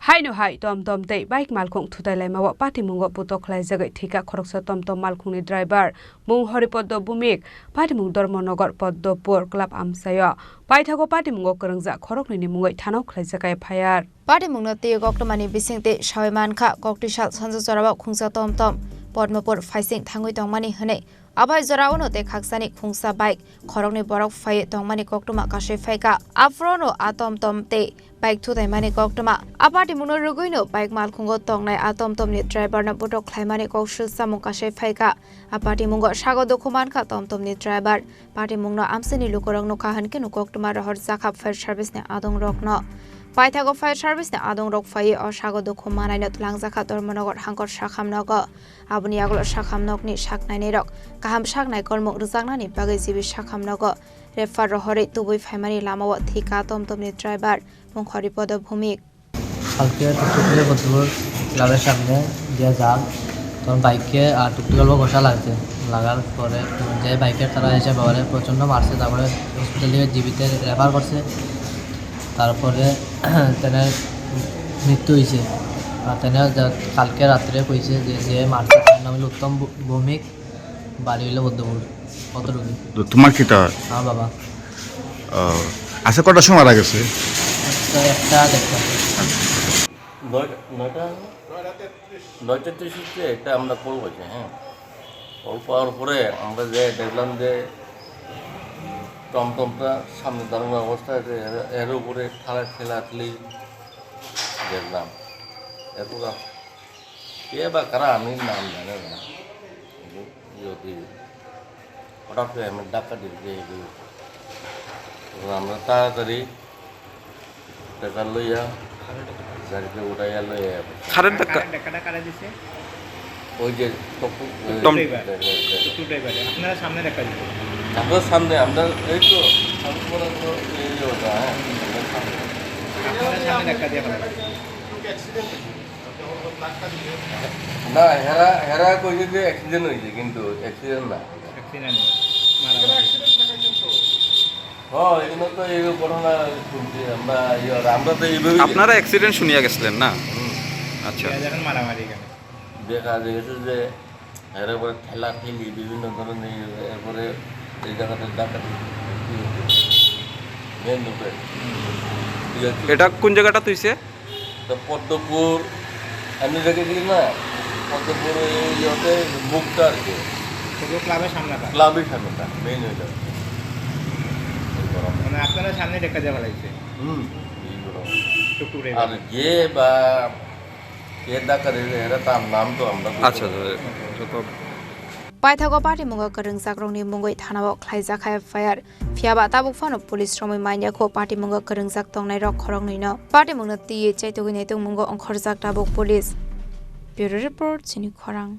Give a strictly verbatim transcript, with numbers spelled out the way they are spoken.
Haino hai tom tom tei bike malkhung thutai laimao patimungo putok khlaijagwi thwikha khoroksa tom tom malkhungni driver mung Hori Poddo Bhumik, patimung Dharmanagar Poddopur club amchaio. Paithago patimungo kwrwngjak khoroknwini mungwi thanao khlaijak F I R. Patimungno twi koktwmani bisingtwi sawi mankha, koktwi sal sanja jorao khungsa tom tom Podmopur phaising thangwi tongmani hwnwi. Abai jorao no tei khaksani khungsa bike khoroknwi borok phaiwi tongmani koktwma kasui phaikha. Aphuru no a tom tom tei bike thutaimani koktwma. A patimungno rwgwino bike malkhungo tongnai a tom tomni driver no putok khlaimani kok swk samung kasui phaikha. A patimungo sago dukhu mankha tom tomni driver. Patimungno amchaini lukurok nukha hwnkhe no koktwma rohorjakha fire service ni adongrokno. Paithago fire service ni adongrok phaiwi o sago dukhu manaino twlangjakha Dharmanagar Hangkor Sakham nogo. Aboni yagulo sakham nokni sak nainairok kaham sak naikolmung rwjaknani bagwi G B sakham nogo refer rohorwi tubui phaimani lamao thwikha tom tomni driver mung Hori Poddo Bhumik. কালকে টুকটুকি বন্ধুর ক্লাবের সামনে দিয়ে যান, তখন বাইকে আর টুকটুকি অল্প ঘষা লাগছে, লাগার পরে যে বাইকের তারা এসে বাবারে প্রচণ্ড মারছে, তারপরে হসপিটালে জিবিতে রেফার করছে। তারপরে তেনার মৃত্যু হয়েছে। আর তেনার যা-, কালকে রাত্রে কইছে যে, যে মারছে তার নাম হলো উত্তম ভৌ-, ভৌমিক, বাড়ি হইলো বদ্ধপুর, কতটুকু? তো তোমার কি তা? আমার বাবা। ও, আচ্ছা, কটার সময় মারা গেছে? তো একটা দেখো। নয়টা, নয়টা, নয়টা তেত্রিশে একটা আমরা কল পাইছি, হ্যাঁ। কল পাওয়ার পরে আমরা যে দেখলাম যে টমটমটা সামনে দাঁড়ানো অবস্থায় যে এর, এর উপরে ঠেলা, ঠেলাঠেলি দেখলাম। এরপর কে বা কারা আমি নাম জানি না। কিন্তু যদি হঠাৎ করে আমি ধাক্কা দিয়ে দিয়ে এগুলো। তো আমরা তাড়াতাড়ি টেকা লইয়া গাড়িতে উঠাইয়া লইয়া কারেন্ট ধাক্কা? কারেন্ট ধাক্কাটা কারা দিছে? ওই যে টকু-, ওই টম- ড্রাইভার। Driver, driver. টুকটুক ড্রাইভারে। আপনারা সামনে ধাক্কা দিছে? আমরা সামনে, আমরা এই তো সামনে পড়া তো এই যে ওটা, হ্যাঁ, আমরা সামনে। আপনারা সামনে ধাক্কা দিয়ে ফেলা। না, হেরা, হেরা কইছে যে অ্যাক্সিডেন্ট হইছে, কিন্তু অ্যাক্সিডেন্ট না। অ্যাক্সিডেন্ট না, মারামারি। হ্যাঁ, এগুলো তো এই ঘটনা শুনছি আমরা, ইয়ে, আমরা তো এইভাবেই আপনারা অ্যাক্সিডেন্ট শুনিয়া গেছিলেন না? হুম। আচ্ছা। ঠিক আছে, এখন মারামারি এখানে। দেখা গেছে যে এর উপরে ঠেলা ঠেলি বিভিন্ন ধরনের, এরপরে এই জায়গাতে ডাকাতি মেন রোডে। ঠিক আছে? এটা কোন জায়গাটা তুইছে? তো পদ্মপুর, আমি রেখেছিলি না, পদ্মপুর এই ইয়েতে মুখটা আর কি। শুধু ক্লাবের সামনেটা? ক্লাবের সামনেটা, মেইন হয়ে যাচ্ছে। এই বড়। মানে আপনারা সামনে দেখা যাওয়া লাগছে? হুম, এই বড়। টুকটুক রেখে। আর যে বা কে ডাকাতি, এরা তার নাম তো আমরা বুঝতে আচ্ছা, পারছি না। আচ্ছা, যত Paithago patimungo kwrwngjakrokni mungwi thanao khlaijak F I R. Phiyaba tabuk phano police romwi manya kho patimungo kwrwngjak tongnairok khoroknwino. Patimungno twiwi chaitugwi naitugmungo ongkhorjak tabuk police. Bureau Report, Chini Khorang.